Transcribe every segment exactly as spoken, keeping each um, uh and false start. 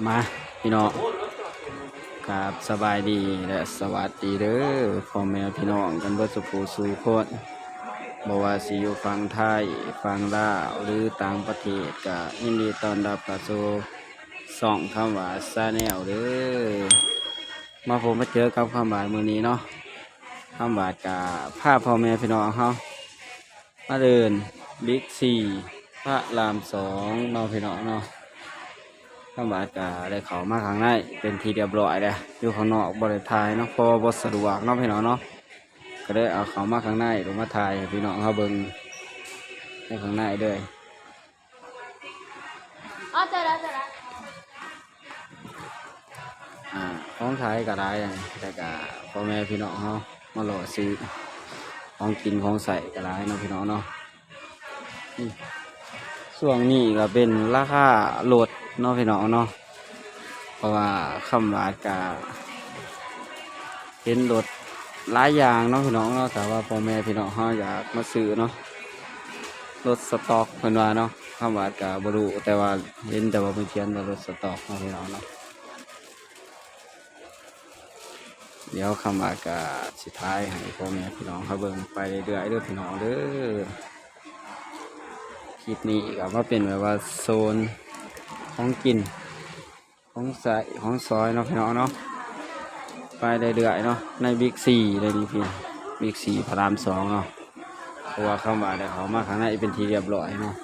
มาพี่น้องครับ สบายดีและสวัสดีเด้อพ่อแม่พี่น้องกันเบิดสุขสู่คนบ่ว่าสิอยู่ฝั่งไทยฝั่งลาวหรือต่างประเทศ ก็ยินดีต้อนรับเข้าสู่ช่องคำหวาดชาแนลเด้อ มาพบมาเจอกับคำหวาดมื้อนี้เนาะ คำหวาดก็พาพ่อแม่พี่น้องเฮามาเดินบิ๊กซีพระรามสองเนาะพี่น้องเนาะ คำหวาดก็ได้เข้ามาข้างในเป็นที่เรียบร้อยแล้ว อยู่ข้างนอกบ่ได้ถ่ายเนาะ เพราะว่าบ่สะดวกเนาะพี่น้องเนาะ ก็เลยเอาเข้ามาข้างในลงมาถ่ายให้พี่น้องเฮาเบิ่งในข้างในเด้อ อ๋อ เจอแล้ว เจอแล้ว อ่า ของขายก็หลายอย่าง แต่ก็พ่อแม่พี่น้องเฮามารอซื้อของกินของใช้ก็หลายเนาะพี่น้องเนาะ อืม ช่วงนี้ก็เป็นราคาลดเนาะพี่น้องเนาะ เพราะว่าคำหวาดก็เห็นลดหลายอย่างเนาะพี่น้องเนาะ แต่ว่าพ่อแม่พี่น้องเฮาอยากมาซื้อเนาะ ลดสต็อกเพิ่นว่าเนาะ คำหวาดก็บ่รู้ แต่ว่าเห็นแต่ว่าเพิ่นเขียนว่าลดสต็อกเนาะพี่น้องเนาะ เดี๋ยวคำหวาดก็สิถ่ายให้พ่อแม่พี่น้องเฮาเบิ่งไปเรื่อยๆเด้อพี่น้องเด้อ คลิปนี้ก็มาเป็นแบบว่าโซนของกิน ของใช้ของสอยเนาะพี่น้องเนาะ ไปเรื่อยๆเนาะ ในบิ๊กซีเลยนี่พี่ บิ๊กซีพระรามสองเนาะ เพราะว่าคำหวาดได้เข้ามาข้างในเป็นที่เรียบร้อยเนาะ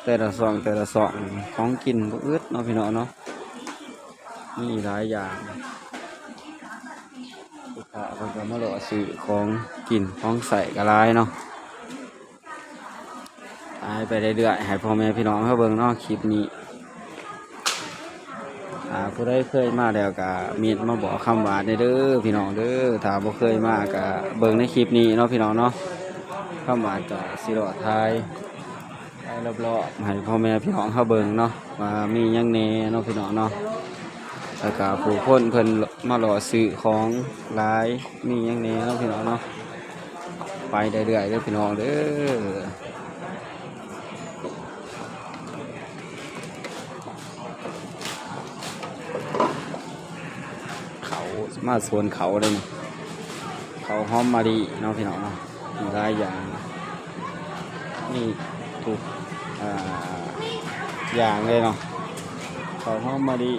แต่ละซองแต่ละซองของกินบ่อึดเนาะพี่น้องเนาะ มีหลายอย่าง ลูกค้าเพิ่นก็มารอซื้อของกินของใช้ก็หลายเนาะ ถ่ายไปเรื่อยๆให้พ่อแม่พี่น้องเฮาเบิ่งเนาะ คลิปนี้ อ่า ผู้ใดเคยมาแล้วก็เม้นมาบอกคำหวาดแหน่เด้อพี่น้องเด้อ ถ้าบ่เคยมาก็เบิ่งในคลิปนี้เนาะพี่น้องเนาะ คำหวาดก็สิเลาะถ่ายไปรอบๆให้พ่อแม่พี่น้องเฮาเบิ่งเนาะ ว่ามีหยังแหน่เนาะพี่น้องเนาะ แล้วก็ผู้คนเพิ่นมารอซื้อของหลาย มีหยังแหน่เนาะพี่น้องเนาะ ไปเรื่อยๆเด้อพี่น้องเด้อ เขามาสวนเขาเลยนี่ เขาหอมมะลิเนาะพี่น้องเนาะ มีหลายอย่าง มีทุก อ่า อย่างเลยเนาะ เขาหอมมะลิ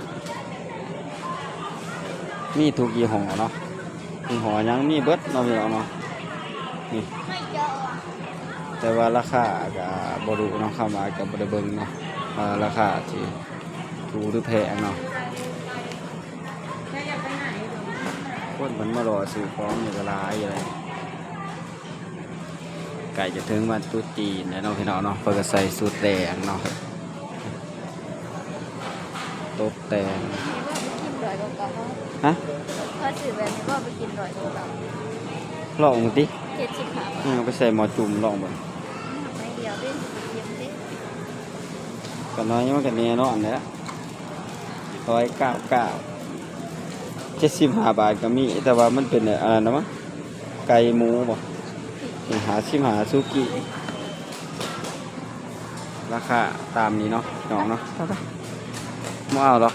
มีทุกยี่ห้อเนาะ ยี่ห้อหยังมีเบิดเนาะพี่น้องเนาะ นี่ แต่ว่าราคาก็บ่รู้เนาะ คำหวาดก็บ่ได้เบิ่งเนาะ ว่าราคาสิถูกหรือแพงเนาะ คนเพิ่นมารอซื้อของนี่ก็หลายอยู่เลย ใกล้จะถึงวันตรุษจีนแล้วเนาะพี่น้องเนาะ เพิ่นก็ใส่ชุดแดงเนาะ ตกแต่ง กินร้อยกว่าเก่า ฮะ เขาซื้อแบบนี้ก็ไปกินร้อยกว่าเก่า ลองมึงติ เจ็ดสิบห้าบาท เออ ไปใส่หม้อจุ่มลองเบิ่ง ไม่เดียวเด้ เยี่ยมเด้ ก็น้อยมันก็แน่นอนแหละ ร้อยเก้าเก้า เจ็ดสิบห้าบาทก็มี แต่ว่ามันเป็นอะไรนะวะ ไก่หมูบ่ นี่ ห้าสิบห้า สุกี้ ราคาตามนี้เนาะพี่น้องเนาะ ไปๆ บ่เอาหรอก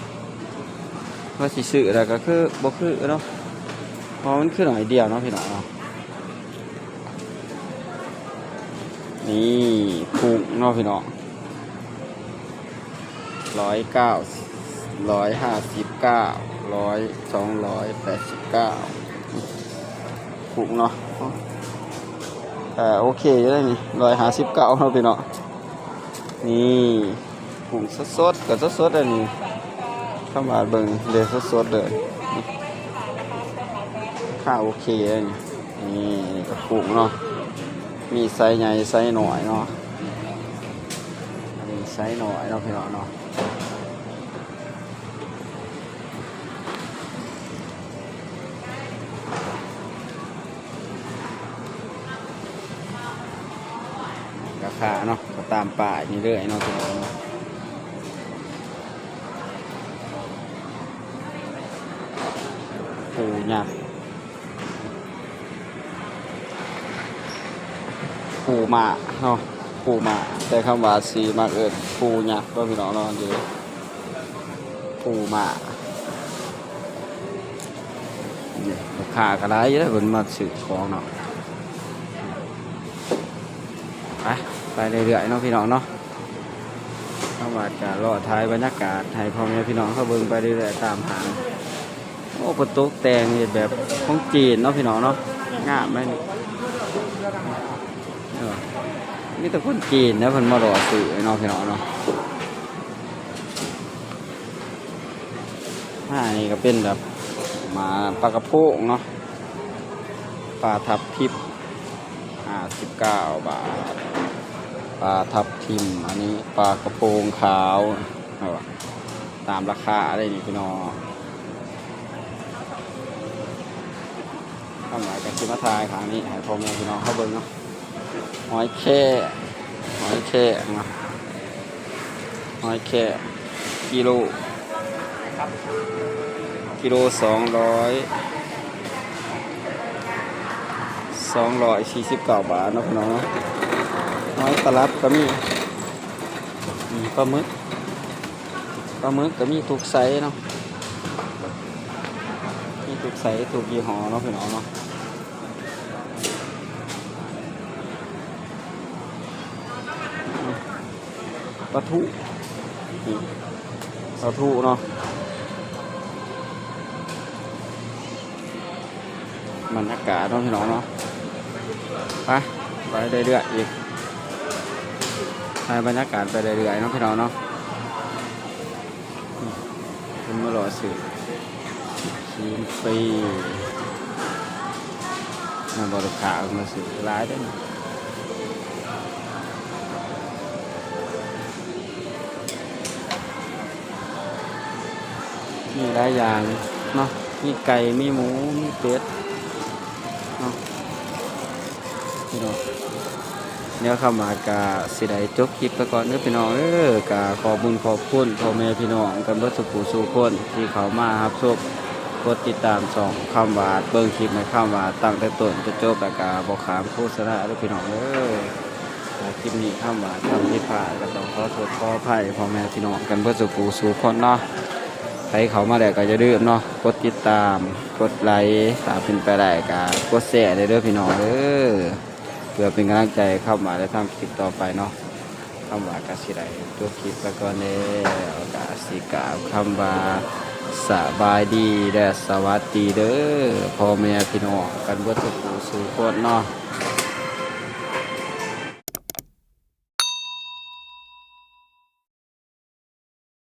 ว่าสิซื้อแล้วก็คือบ่คือเนาะ เพราะมันคือหน่อยเดียวเนาะพี่น้องเนาะ นี่ กุ้งเนาะพี่น้อง ร้อยเก้า ร้อยห้าสิบเก้า ร้อย สองร้อยแปดสิบเก้า กุ้งเนาะ เอ่อ โอเคอยู่ได้นี่ ร้อยห้าสิบเก้าเนาะพี่น้อง นี่ กุ้งสดๆ ก็สดๆ อันนี้ คำหวาดเบิ่งเด้ สดๆ เลย ค่าโอเคเลยนี่ นี่ก็กุ้งเนาะ มีไซส์ใหญ่ไซส์น้อยเนาะ อันนี้ไซส์น้อยเนาะพี่น้องเนาะ ราคาเนาะ ก็ตามป้ายนี่เลยเนาะพี่น้องเนาะ ปูยักษ์ ปูหมาเนาะ ปูหมา แต่คำหวาดสิมักเอิ้นปูยักษ์เนาะพี่น้องเนาะ เดี๋ยว ปูมา นี่ลูกค้าก็หลายอยู่เด้อ เพิ่นมาซื้อของเนาะ ไป ไปเรื่อยๆเนาะพี่น้องเนาะ คำหวาดก็เลาะถ่ายบรรยากาศให้พ่อแม่พี่น้องเขาเบิ่งไปเรื่อยๆตามทาง โอ้ เพิ่นตกแต่งแบบของจีนเนาะพี่น้องเนาะ งามไหมนี่ เออ มีแต่คนจีนนะเพิ่นมาเลาะซื้อเนาะพี่น้องเนาะ อ่า นี่ก็เป็นแบบหมาปลากระโพงเนาะ ปลาทับทิม ห้าสิบเก้าบาท ปลาทับทิม อันนี้ปลากระโพงขาว เอาวะ ตามราคาเลยนี่พี่น้อง คำหวาดก็สิมาถ่ายข้างนี้ให้พ่อแม่พี่น้องเขาเบิ่งเนาะ หอยแครง หอยแครงเนาะ หอยแครง กิโล กิโลสองร้อย สองร้อยสี่สิบเก้าบาทเนาะพี่น้องเนาะ หอยตลับก็มี มีปลาหมึก ปลาหมึกก็มีทุกไซส์เนาะ มีทุกไซส์ทุกยี่ห้อเนาะพี่น้องเนาะ ปลาทู นี่ ปลาทูเนาะ บรรยากาศเนาะพี่น้องเนาะ ไป ไปเรื่อยๆอีก ถ่ายบรรยากาศไปเรื่อยๆเนาะพี่น้องเนาะ เพิ่นมารอซื้อ ซีนฟรี นั่นบ่ ลูกค้าเพิ่นมาซื้อหลายเด้อ มีหลายอย่างเนาะ มีไก่ มีหมู มีเป็ดเนาะ พี่น้อง เดี๋ยวคำหวาดก็สิได้จบคลิปไปก่อนเด้อพี่น้องเด้อ ก็ขอบบุญขอบคุณพ่อแม่พี่น้องกันเบิดสู่ผู้สู่คนที่เข้ามารับชม กดติดตามช่องคำหวาด เบิ่งคลิปให้คำหวาดตั้งแต่ต้นจนจบ แล้วก็บ่ข้ามโฆษณาเด้อพี่น้องเด้อ ถ้าคลิปนี้คำหวาดทำผิดพลาดก็ต้องขอโทษขออภัยพ่อแม่พี่น้องกันเบิดสู่ผู้สู่คนเนาะ ใครเข้ามาแล้วก็อย่าลืมเนาะ กดติดตาม กดไลค์ ถ้าเป็นไปได้ก็กดแชร์ได้เด้อพี่น้องเด้อ เพื่อเป็นกำลังใจคำหวาดได้ทำคลิปต่อไปเนาะ คำหวาดก็สิได้จบคลิปไปก่อนเด้อ ก็สิกล่าวคำว่าสบายดีและสวัสดีเด้อ พ่อแม่พี่น้องกันเบิดสู่ผู้สู่คนเนาะ